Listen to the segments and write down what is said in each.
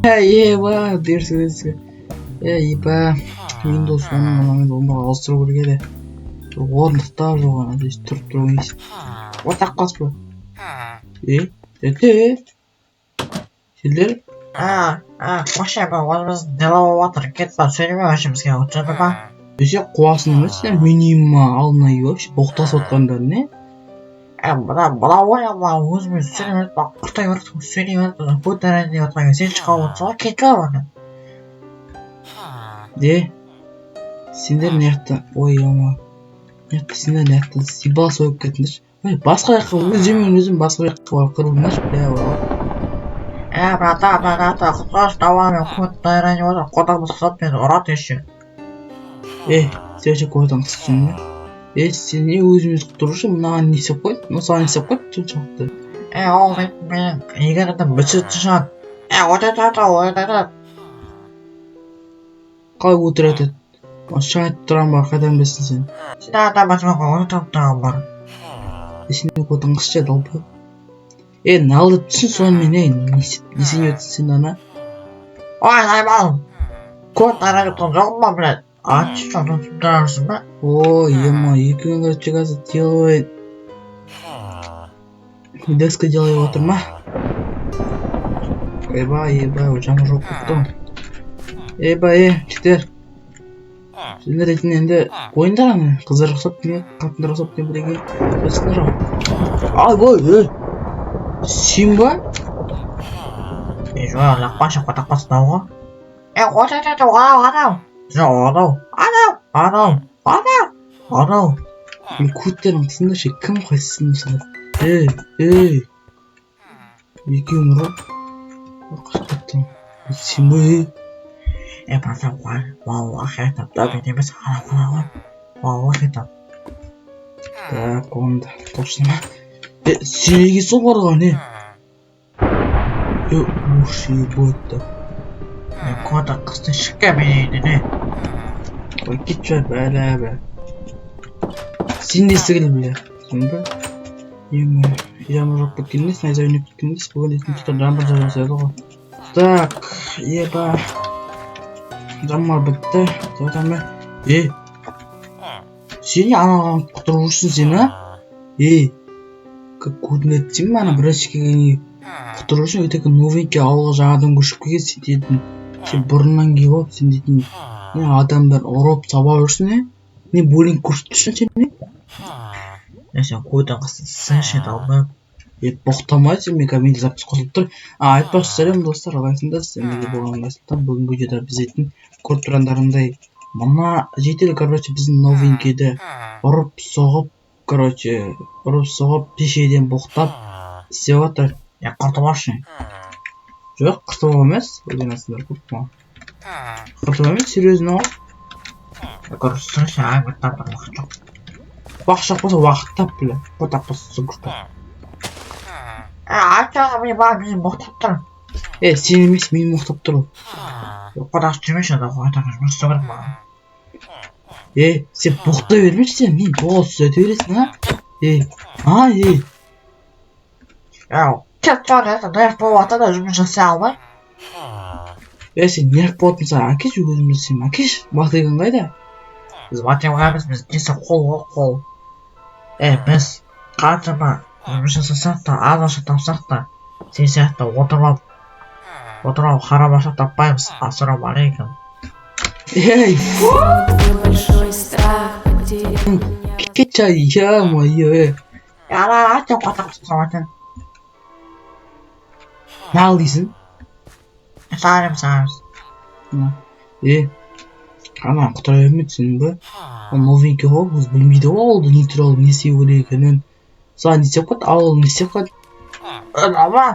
Еба, дерсі дерсі. Еба, Windows 10-ның мынаны 11-ға ауыстыру керек еді. Бір орындықта жоқ ана, здесь тұрып тұру емес. Отақ қоспа. Е, дәте. Сендер А, қойшы, өзіміз дела болып жатыр, кет бар, сөйлеме вообще бізге, отырады ба? Десе қуасың емес, сен менің үйіме алдына келіп вообще боқтасып отқандар не? Ә, мына ғой, мына өзімен сөйлемей, мына құртай береді, сөйлей береді, көтерейін деп жатқан сен шығып отырсың ғой, кет бар ана. Де, сендер мына жақта, ой, ама. Мына жақта сендер мына жақта съебался болып кеттіңдерші. Ой, басқа жаққа өзімен өзім басқа жаққа барып қырылдыңдаршы, бля, бала. Ә, брата, брата, құтқаршы, давай, мен көт дайран деп жатыр, қотағымыз қысып мені ұрады еще. Е, сен вообще көтің қысып ба? Е, сен не өзіміз құтырушы, мынаған не істеп қойды? Мынау саған не істеп қойды соншалықты? Ә, ол дейтін менің егер де бітіп шығады. Ә, өтеді, өтеді. Қалай өтірік? Шын айтып тұрған ба, қайдан білесің сен? Сен адам басыма өтіп тұрған бар. Е, сен көтің қысшы, долбоеб. Е, нал деп түсін сонымен, ей, не сеніп отырсың сен ана? Ой, айбал. Көт дайран деп тұрған жоқпын ба, блядь? А, что, тұрасың ба? Ой, ема, екеуің, короче, қазір делай. Деска делай отыр ма? Еба, еба, жаңа жоқ болып тұр. Еба, е, жігіттер. Сендер дейтін енді қойыңдар ана, қыздар ұқсап не, қатындар ұқсап не бірдеңе жасыңдар ғой. Ай, ой, ей. Сен ба? Е, жоқ, лақпашы, қотақпас ғой. Е, өтеді, анау, анау. Жоқ, анау, анау, анау, анау, анау. Мен көттерін қысыңдаршы, кім қайсысын мысалы? Ей, ей. Екеуің ұры. Қашып кеттің. Сен ба, ей? Е, брата, валлахи айтамын да, мен емес, анау, анау ғой. Валлахи айтамын. Так, онда точно ма? Е, сен неге сол барған, е? Е, уш, ебать. Е, көті қысты шыққа мен үйден, е. Ой, кетші, бәлә, бә. Сен не істегелі, бля? Сен ба? Ема, жаңбыр жауып кеткен емес, найза ойнап кеткен емес, бүгін дейтін тұта жаңбыр жауа бастады ғой. Так, еба. Жаңбыр бітті. Содан ба? Е, сен не анаған құтырып жүрсің сен, а? Ей, как көрінеді сен ана бірінші келгенге құтырып жүрсің, өте новенький ауылға жаңадан көшіп келген сен дейтін. Сен бұрыннан келіп алып, сен дейтін не адамдар ұрып сабап жүрсің, не? Не буллинг көрсетіп жүрсің сен, не? Е, сен көтің қысты сыншы долбоеб. Е, боқтамай сен, мен қазір запись қосылып тұр. А, айтпақшы, сәлем, достар, қалайсыңдар? Сіздермен болған Айсұлтан. Бүгінгі видеода біз дейтін көріп тұрғандарыңдай мына житель, короче, біздің новенькийді ұрып соғып, короче, ұрып соғып, пешеден боқтап істеп жатыр. Е, құртып алшы. Жоқ, құртып емес, ойланасыңдар көп маған. Құртып емес, серьезно ғой. Е, короче, сыншы, әңгіме тапқан уақыт жоқ. Уақыт жоқ болса, уақыт тап, бля. Боқтап болса, күшті. Е, айтшы, мен бар, мені боқтап тұр. Е, сен емес, мені боқтап тұр ол. Қотақ жүрмеші, ана қотақ жұмыс істеу керек маған. Е, сен боқтай бермеші, сен мен боғауыз сөз айта бересің, а? Ей, а, ей. Е, кет тұр, это нерв болып жатыр да, жұмыс жасай алмай. Е, сен нерв болатын саған әкеші, өзім жасаймын, әкеші, мотыгаң қайда? Біз мотыга емес, біз несі қол ғой, қол. Е, біз қаншама жұмыс жасасақ та, аз ақша тапсақ та, сен сияқты отырып алып, отырып алып харам ақша таппаймыз. Ассалаумағалейкум. Ей, Твой большой страх потерять меня. Кетші, ё-моё, е. Е, ана айт деп қотақ қысып. Нал дейсің? Саған емес, саған емес. Е, ана құтыра берме, түсіндің ба? Ол новенький ғой, өзі білмейді ғой ауылды не туралы, не істеу керек екенін. Саған не істеп қойды, ауыл не істеп қойды? Ама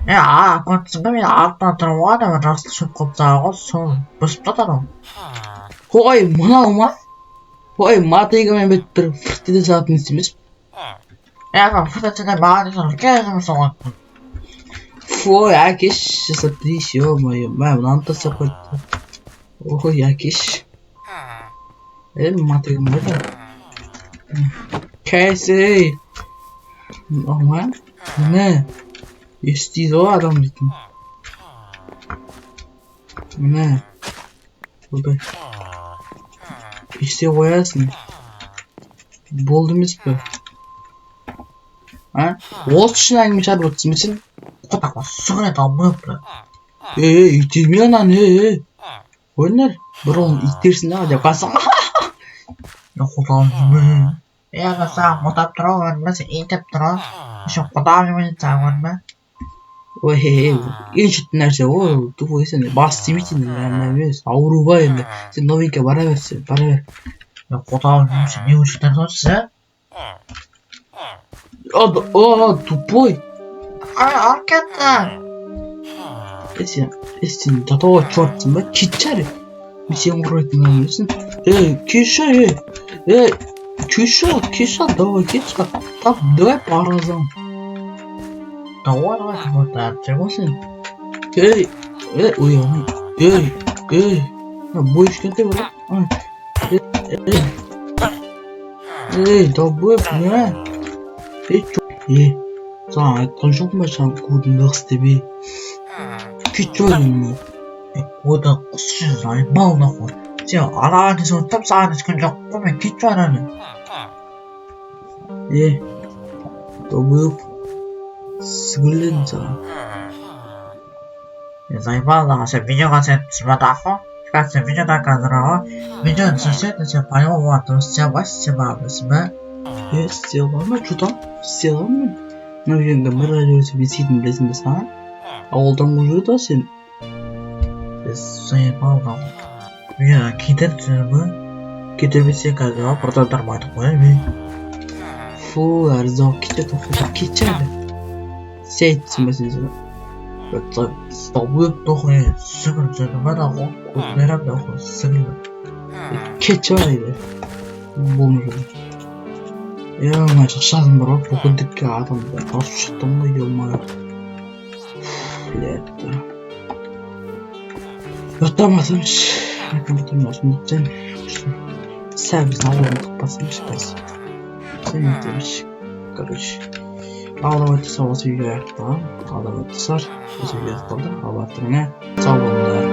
е, а, көріпсің ба, мен артынан тұрып алған, ана жасыл шөп қойып тастаған ғой, соны бұзып тастады анау. Ой, мынау ма? Ой, мотыгамен бүйтіп бір фырт ете салатын не емес. Е, ана фырт маған десең, үлкен жұмыс оған. Ой, әкеші, жасап берейінші, ё-моё, мә, мынаны тастап қойды. Ой, әкеші. Е, мотыгам қайда? Кәсі, мынау ма? Міне, естиді ғой адам дейтін. Міне. Ойбай. Істей қоясың. Болды емес пе? А? Осы үшін әңгіме шығарып отырсың ба сен? Қотаққа сығыр долбоеб, бля. Ей, ей, итерме ананы, ей, ей. Қойыңдар. Бір оны итерсің да деп қалсаң. Я қотағым жеме. Е, мен саған қотап тұр ғой, көрдің бе? Сен итеп тұр ғой. Еще қотағым жеме саған, көрдің бе? Ой, ей, ең шетті нәрсе ғой, ол тупой сен бас тимейді енді, емес, ауру ба енді. Сен новенький бара бер, сен бара бер. Я қотағым жеме, сен не үшін отырсың, ә? А, тупой. Ай, алып кетті. Е, сен, е, сен до того чертсың ба? Кетші әрі. Мен сені құрайтын адам емеспін. Ей, кетші, ей. Ей, кетші, кетші, давай, кетші. Так, давай по разам. Давай, давай, вот так, Ғой сен. Ей, ей, ой, ой, ей, ей. Мына бойы кішкентай бар ғой. Ей, ей. Ей, долбоеб, не? Ей, чё? Ей, саған айтқан жоқпын ба, саған көтіңді қыс деп, ей. Кетші ойын. Одан құсшы заебал нахуй. Сен анаған десе отырсам, саған дескен жоқ қой, мен кетші ананы. Ей, долбоеб. Сіңірледім саған. Е, заебал нахуй, сен видеоға сен түсірме нахуй. Қазір сен видеода қазір ғой. Видео түсірсең, сен по-любому оған істей алмайсың, сен маған білесің бе? Е, істей аламын ба? Че там? Істей аламын мен. Мынау жерінде бір радио не істейтінін білесің бе саған? Ауылдан қуып жіберді ғой сен. Е, заебал нахуй. Видеодан кетер түсіндің бе? Кетірмесе қазір ғой, бірден айтып қояйын мен. Фу, әрі кетеді, тоқтат, кетші әлі. Сен айтыпсың ба сен соны? Долбоеб нахуй, сіңір түсіндің бе нахуй? Көт беремін нахуй, сіңір. Кетші бар дейді. Болмай жатыр. Е, шаршадым бар ғой, бүкілдікке адамды тартып шықтым ғой, ё-моё. Блядь. Ұйықтамасамшы. Осыны сәл біздің ауылдан тықпасамшы қазір. Сен нетеміз. Короче. Ал давайте, осы видео аяқталған. Ал давайте, достар, осы видео аяқталды. Ал барлықтарыңа сау болыңдар.